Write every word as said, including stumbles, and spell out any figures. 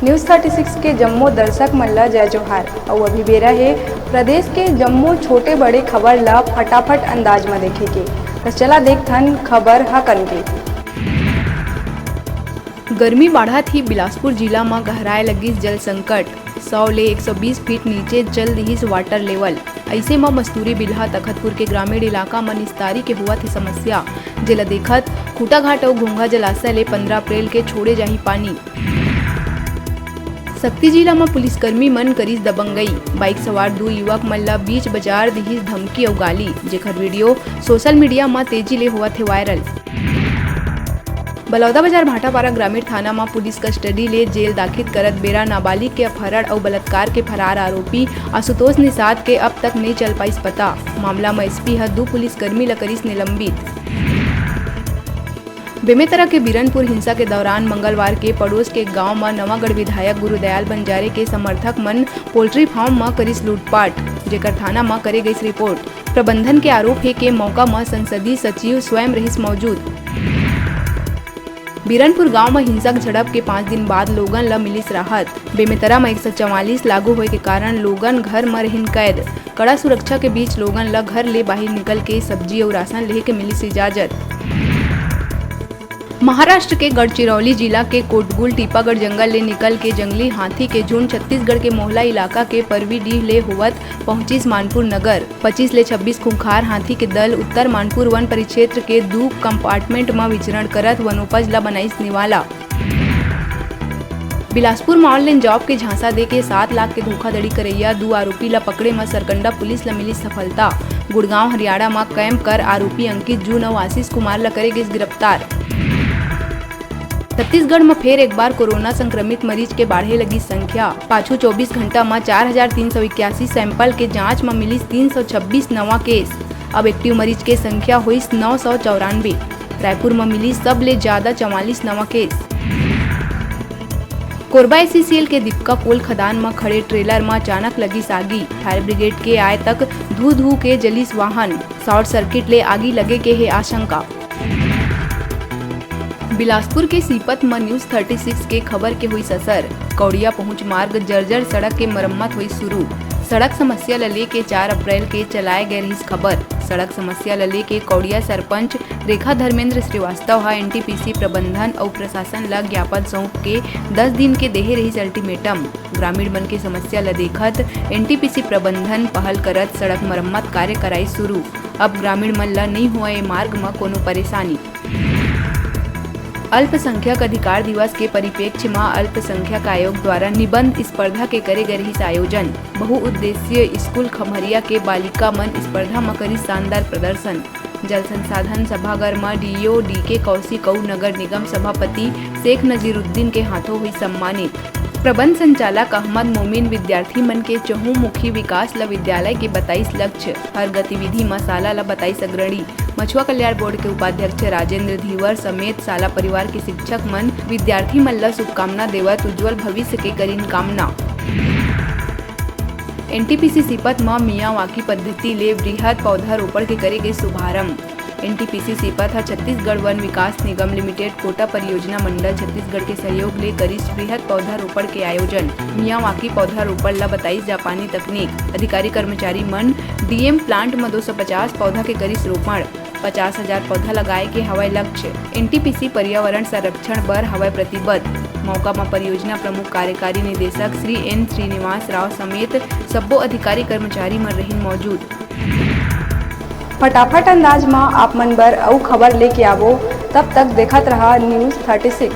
News thirty six के जम्मो दर्शक मन ला जय जोहार। अउ अभी बेरा हे प्रदेश के जम्मो छोटे बड़े खबर ला फटाफट अंदाज म देखे के। त चला देखथन खबर हकन के। गर्मी बाढ़त ही बिलासपुर जिला म गहराए लगिस जल संकट। सौ ले एक सौ बीस फीट नीचे चल दिहिस water level। अइसे म मस्तूरी बिल्हा तखतपुर के ग्रामीण इलाका म निस्तारी के होवत हे समस्या, जेला देखत खूंटाघाट अउ घोंघा जलाशय ले पंद्रह अप्रैल के छोड़े जाही पानी। सक्ती जिला म पुलिसकर्मी मन करिस दबंगई, bike सवार दू युवक मन ल बीच बाजार दिहिस धमकी अउ गाली, जेकर video social media म तेजी ले होवत हे viral। बलौदाबाजार भाटापारा ग्रामीण थाना म पुलिस custody ले जेल दाखिल करत बेरा नाबालिग के अपहरण अउ बलात्कार के फरार आरोपी आशुतोष निषाद के अब तक नइ चल पाइस पता। मामला म S P ह दू पुलिसकर्मी ल करिस निलंबित। बेमेतरा के बीरनपुर हिंसा के दौरान मंगलवार के पड़ोस के गांव म नवागढ़ विधायक गुरुदयाल बंजारे के समर्थक मन poultry farm म करिस लूटपाट, जेकर थाना म करे गइस report। प्रबंधन के आरोप हे के मौका म संसदीय सचिव स्वयं रहिस मौजूद। बीरनपुर गांव म हिंसक झड़प के पाँच दिन बाद लोगन ल मिलिस राहत। बेमेतरा म एक सौ चवालीस लागू होए के कारण लोगन घर म रहिन कैद। कड़ा सुरक्षा के बीच लोगन ल घर ले बाहिर निकल के सब्जी अउ राशन लेहे के मिलिस इजाजत। महाराष्ट्र के गढ़चिरौली जिला के कोटगुल टीपागढ़ जंगल ले निकल के जंगली हाथी के झुंड छत्तीसगढ़ के मोहला इलाका के परवीडीह ले होवत पहुंचिस मानपुर नगर। पच्चीस ले छब्बीस खूंखार हाथी के दल उत्तर मानपुर वन परिक्षेत्र के दू compartment म विचरण करत वनोपज ल बनाइस निवाला। बिलासपुर म online job के झांसा देके सात लाख के धोखाधड़ी करइया दू आरोपी ल पकड़े म सरकंडा पुलिस ल मिलिस सफलता। गुड़गांव हरियाणा म camp कर आरोपी अंकित जून अउ आशीष कुमार ल करे गिस गिरफ्तार। छत्तीसगढ़ म फेर एक बार कोरोना संक्रमित मरीज के बाढ़े लगिस संख्या। पाछू चौबीस घंटा म चार हजार तीन सौ इक्यासी sample के जांच म मिलिस तीन सौ छब्बीस नवा case। अब active मरीज के संख्या होइस नौ सौ चौरानबे। रायपुर म मिलिस सबले जादा चवालीस नवा case। कोरबा SECL के दीपका कोल खदान म खड़े trailer म अचानक लगिस आगी। Fire brigade के आए तक धू धू के जलिस वाहन। Short circuit ले आगी लगे के हे आशंका। बिलासपुर के सीपत म News thirty six के खबर के होइस असर। कौड़िया पहुंच मार्ग जर्जर सड़क के मरम्मत होइस शुरू। सड़क समस्या ल लेके चार अप्रैल के चलाए गए रहिस खबर। सड़क समस्या ल लेके कौड़िया सरपंच रेखा धर्मेंद्र श्रीवास्तव ह NTPC प्रबंधन अउ प्रशासन ल ज्ञापन सौंप के दस दिन के देहे रहिस ultimatum। ग्रामीण मन के समस्या ल देखत NTPC प्रबंधन पहल करत सड़क मरम्मत कार्य कराई शुरू। अब ग्रामीण मन ल नइ होवय ए मार्ग म कोनो परेशानी। अल्पसंख्यक अधिकार दिवस के परिप्रेक्ष्य म अल्पसंख्यक आयोग द्वारा निबंध स्पर्धा के करे गए रहिस आयोजन। बहुउद्देश्यीय स्कूल खम्हरिया के बालिका मन स्पर्धा म करिस शानदार प्रदर्शन। जल संसाधन सभागार म DEO डीके कौशिक अउ नगर निगम सभापति शेख नजीरुद्दीन के हाथों हुई सम्मानित। प्रबंध संचालक अहमद मोमिन विद्यार्थी मन के चहुमुखी विकास ल विद्यालय के बताइस लक्ष्य, हर गतिविधि म शाला ल बताइस अग्रणी। मछुआ कल्याण बोर्ड के उपाध्यक्ष राजेंद्र धीवर समेत शाला परिवार के शिक्षक मन विद्यार्थी मन ल शुभकामना देवत उज्जवल भविष्य के करिन कामना। NTPC सीपत म मियावाकी पद्धति ले वृहद पौधारोपण के करे गए शुभारंभ। NTPC सीपत ह छत्तीसगढ़ वन विकास निगम लिमिटेड कोटा परियोजना मंडल छत्तीसगढ़ के सहयोग ले करिस वृहद पौधारोपण के आयोजन। मियावाकी पौधारोपण ल बताइस जापानी तकनीक। अधिकारी कर्मचारी मन डीएम प्लांट म दो सौ पचास पौधा के करिस रोपण। पचास हजार पौधा लगाए के हवय लक्ष्य। NTPC पर्यावरण संरक्षण बर हवय प्रतिबद्ध। मौका म परियोजना प्रमुख कार्यकारी निदेशक श्री एन श्रीनिवास राव समेत सब्बो अधिकारी कर्मचारी मन रहिन मौजूद। फटाफट अंदाज म आप मन बर अउ खबर लेके आबो, तब तक देखत रहा News thirty six।